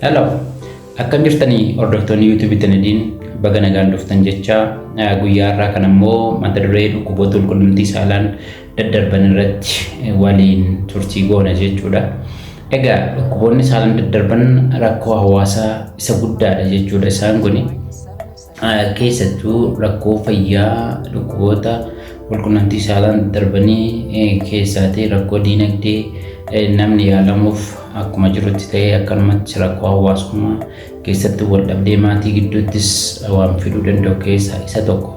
Hello, akkam jirtanii hordoftoonni YouTube Tanadiin? Baga nagaan dhuftan jecha. Guyyaa har'aa kan ammoo mata duree dhukkuboota walqunnamtii saalaan daddarban irratti waliin turtii goona jechuudha. Egaa dhukkuboonni saalaan daddarban rakkoo hawaasaa isa guddaadha jechuudha. Isaan kuni keessattuu rakkoo fayyaa dhukkuboota walqunnamtii saalaan daddarbanii keessaatii rakkoo diinagdee namni yaalamuuf akkuma jirutti ta'ee, akkanumatti rakkoo hawaasummaa keessattuu wal dhabdee maatii gidduuttis waan fiduu danda'u keessaa isa tokko.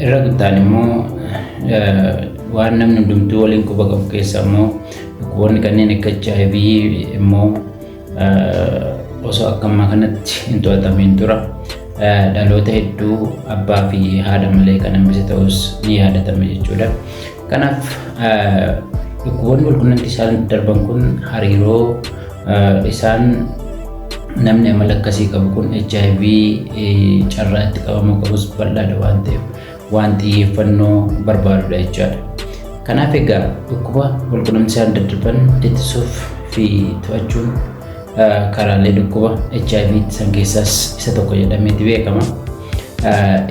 Irra guddaan immoo waan namni hundumtuu waliin quba qabu keessaa immoo dhukkuboonni kanneen akka HIV immoo osoo akka ammaa kanatti hin to'atamiin dura dhaloota hedduu abbaa fi haadha malee kan hambise ta'us ni yaadatama jechuudha. Kanaaf dhukkuboonni walqunnamtii isaan darban kun hariiroo isaan namni amala akkasii qabu kun HIV carraa itti qabamuu qabus bal'aadha waan ta'eef, waan xiyyeeffannoo barbaadudha jechaadha. Kanaaf egaa dhukkuba walqunnamtii isaan daddarban ittisuuf fi to'achuun karaalee dhukkuba HIV ittisan keessaas isa tokko jedhameeti beekama.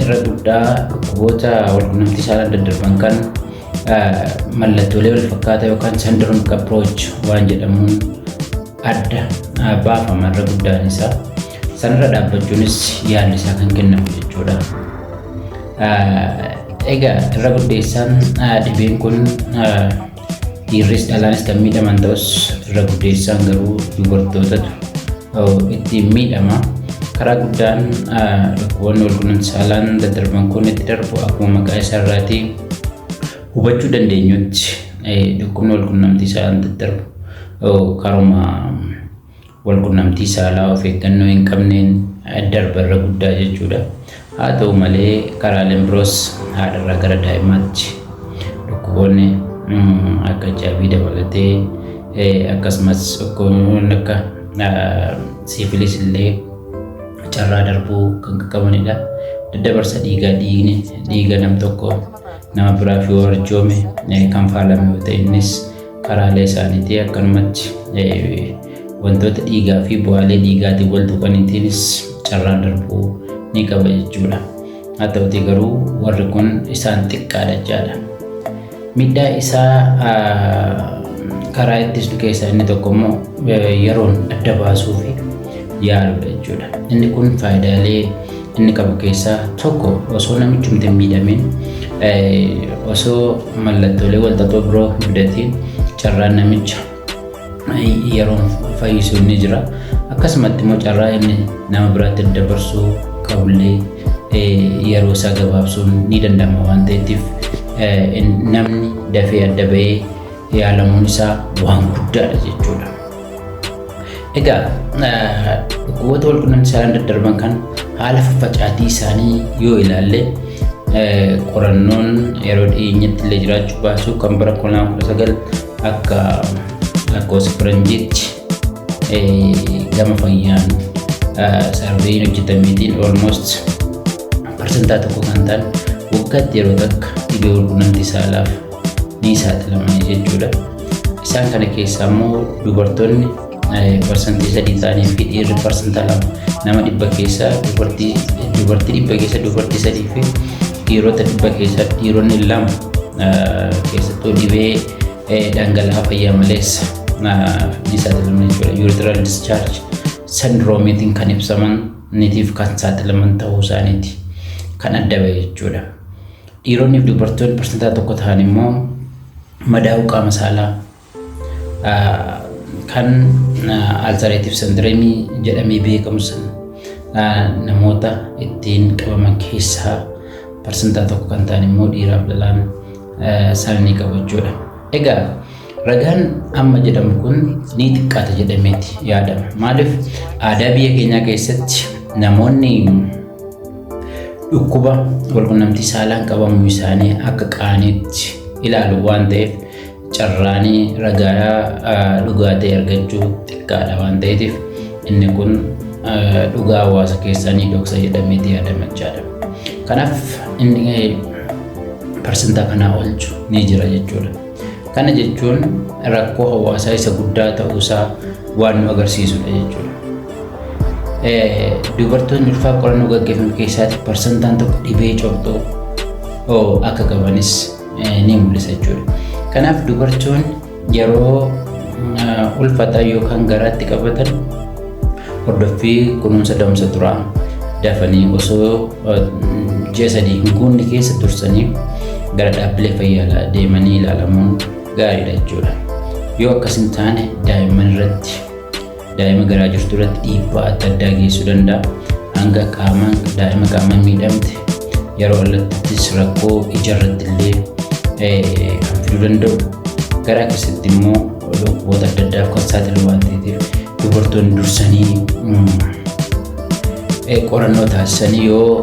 Irra guddaa dhukkuboota walqunnamtii saalaan daddarban kan mallattoolee wal fakkaataa yookaan syndromic approach waan jedhamuun adda baafama irra guddaan isaa. Sanarra dhaabbachuunis yaalli isaa kan kennamu jechuudha. Egaa irra guddeessaan dhibeen kun dhiirris dhalaanis kan miidhaman ta'us, irra guddeessaan garuu dubartootatu ittiin miidhama. Karaa guddaan dhukkuboonni walqunnamtii saalaan daddarban kun itti darbu, akkuma maqaa isaa irraatii hubachuu dandeenyutti, dhukkubni walqunnamtii saalaan daddarbu karuma walqunnamtii saalaa of eeggannoo hin qabneen darba irra guddaa jechuudha. Haa ta'u malee karaaleen biroos haadharraa gara daa'imaatti dhukkuboonni akka HIV dabalatee, akkasumas dhukkuboonni akka siifilis illee carraa darbuu kan qaqqabanidha. Daddabarsa dhiigaa, dhiigni dhiiga nam tokko nama biraaf yoo arjoome kan faalame yoo ta'e, innis karaalee isaaniitii. Akkanumatti wantoota dhiigaa fi bu'aalee dhiigaatiin wal tuqaniitiinis carraan darbuu ni qaba jechuudha. Haa ta'utii garuu warri kun isaan xiqqaadha jechaadha. Miidhaa isaa karaa ittisnu keessaa inni tokko immoo yeroon adda baasuu fi yaaluudha jechuudha. Inni kun faayidaalee inni qabu keessaa tokko, osoo namichumti hin miidhamin, osoo mallattoolee walxaxoo biroo hin fidatiin carraan namicha yeroon fayyisuu ni jira. Akkasumatti immoo carraa inni nama biraatti dabarsuu qabullee yeroo isaa gabaabsuun ni danda'ama waan ta'eef, namni dafee adda bahee yaalamuun isaa waan guddaadha jechuudha. Egaa dhukkuboota walqunnamtii saalaan daddarban kan haala faffacaatii isaanii yoo ilaalle, qorannoon yeroo dhiyeenyatti illee jiraachuu baasu, kan bara 2019 akka lakkoofsa faranjiitti gama fayyaan surveyin hojjetameetiin, almost 1% kan ta'an waggaatti yeroo takka dhibee walqunnamtii saalaaf ni saaxilaman jechuudha. Isaan kana keessaa immoo dubartoonni 3% ta'anii fi dhiirri 2%, nama 100 keessaa dubartii 100 keessa dubartii sadii fi dhiirota 100 keessa dhiironni lama keessattuu dhibee dhangala'aa fayyaa maleessa ni saaxilaman jechuudha. Urethral discharge syndromeiitiin kan ibsaman nitiif kan saaxilaman ta'uu isaaniiti kan adda bahe jechuudha. Dhiironni fi dubartoonni 1% ta'an immoo madaa'uu qaama saalaa kan ulcerative syndromeii jedhamee beekamu san namoota ittiin qabaman keessaa 1% kan ta'an immoo dhiiraaf dhalaan sana ni qabu jechuudha. Egaa ragaan amma jedhamu kun ni xiqqaata jedhameeti yaadama. Maaliif? Aadaa biyya keenyaa keessatti namoonni dhukkuba walqunnamtii saalaan qabamuu isaanii akka qaaniitti ilaalu waan ta'eef, carraanii ragaa dhugaa ta'e argachuu xiqqaadha waan ta'eef, inni kun dhugaa hawaasa keessaa ni dhoksa jedhameeti yaadama jechaadha. Kanaaf inni parsantaa kanaa olchu ni jira jechuudha. Kana jechuun rakkoo hawaasaa isa guddaa ta'uusaa waan nu agarsiisudha jechuudha. Dubartoonni ulfaa qorannoo gaggeeffame keessaatti parsantaan tokko dhibee cobxoo akka qabanis ni mul'isa jechuudha. Kanaaf dubartoonni yeroo ulfataa yookaan garaatti qabatan hordoffii kunuunsa da'umsa duraa dafanii osoo ji'a 3 hin guunne keessa dursanii gara dhaabbilee fayyaa deemanii ilaalamuun gaariidha jechuudha. Yoo akkas hin taane daa'imman irratti daa'ima garaa jirtu irratti dhiibbaa adda addaa geessuu danda'a. Hanga qaamaan daa'ima qaamaan miidhamte yeroo allattis rakkoo ija irratti illee kan fiduu danda'u. Garaa keessatti immoo dhukkuboota adda addaaf kan saaxilu waan ta'eef dubartoonni dursanii qorannoo taasisanii yoo